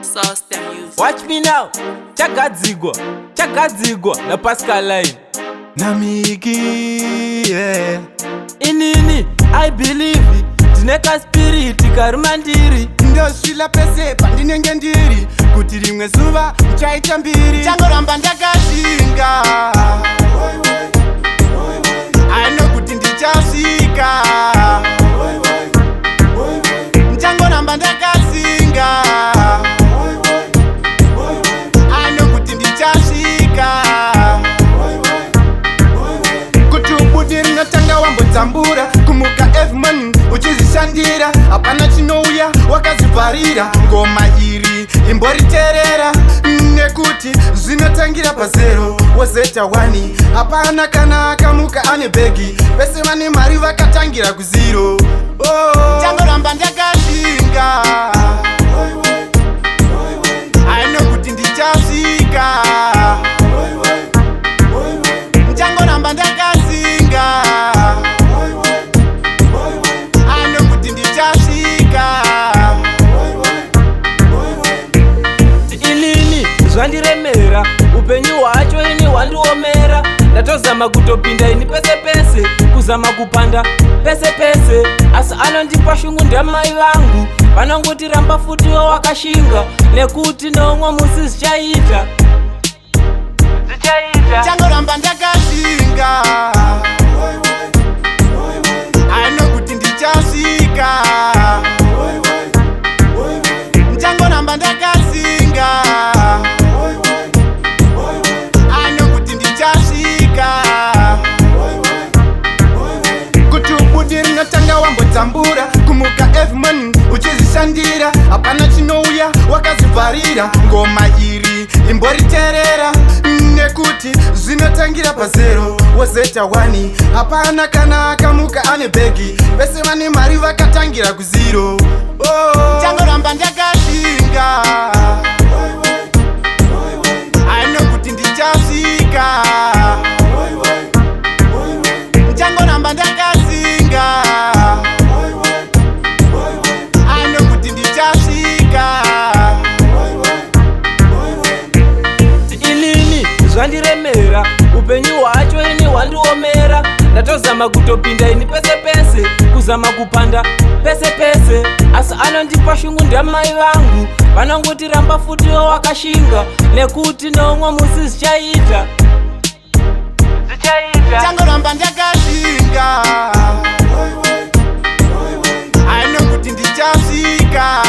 Sauce the music. Watch me now. Chagadzigwa, chagadzigwa naPascaline. Namiki, yeah. Inini I believe ndine kaspiriti kari mandiri. Ndosvila pese pandinenge ndiri kuti rimwe zuva ndichaita mbiri. Changoramba ndakashinga, ano kuti ndichasvika. Ndichangoramba ndakasinga, ano kuti ndichasvika. Kuti ubude rinotanga wambodzambura, kumuka every morning uchizvishandira. Hapana chinouya wakazvivharira. Ngoma iri imboriterera, nekuti zvinotangira pazero wozeta 1. Hapana kana akamuka ane bhegi. Vese vane mari vakatangira kuzero, oh. Changoramba ndakashinga, ano kuti ndichasvika. Ndichangoramba ndakasinga, ano kuti ndichasvika. Inini zvandiremera, upenyu hwacho ini hwandiomera. Ndatozama kutopinda ini pese pese, kuzama kupanda pese pese, asi anondipa shungu ndamai vangu. Vanongoti ramba futiwo wakashinga, nekuti nomwe musi zvichaita, zvichaita. Changoramba ndakashinga, ano kuti ndichasvika. Ndichangoramba ndakasinga, ano kuti ndichasvika. Kuti ubude rinotanga wambodzambura, kumuka every morning uchizvishandira. Hapana chinouya wakazvivharira. Ngoma iri imboriterera, nekuti zvinotangira pazero wozeta 1. Hapana kana akamuka ane bhegi. Vese vane mari vakatangira kuzero, oh. Changoramba ndakashinga, ano kuti ndichasvika. Ndichangoramba ndakasinga, ano kuti ndichasvika. Inini zvandiremera, upenyu hwacho ini hwandiomera. Ndatozama kutopinda ini pese pese, kuzama kupanda pese pese, asi anondipa shungu ndamai vangu. Vanongoti ramba futiwo wakashinga, nekuti nomwe musi zvichaita, zvichaita. Changoramba ndakashinga, ano kuti ndichasvika.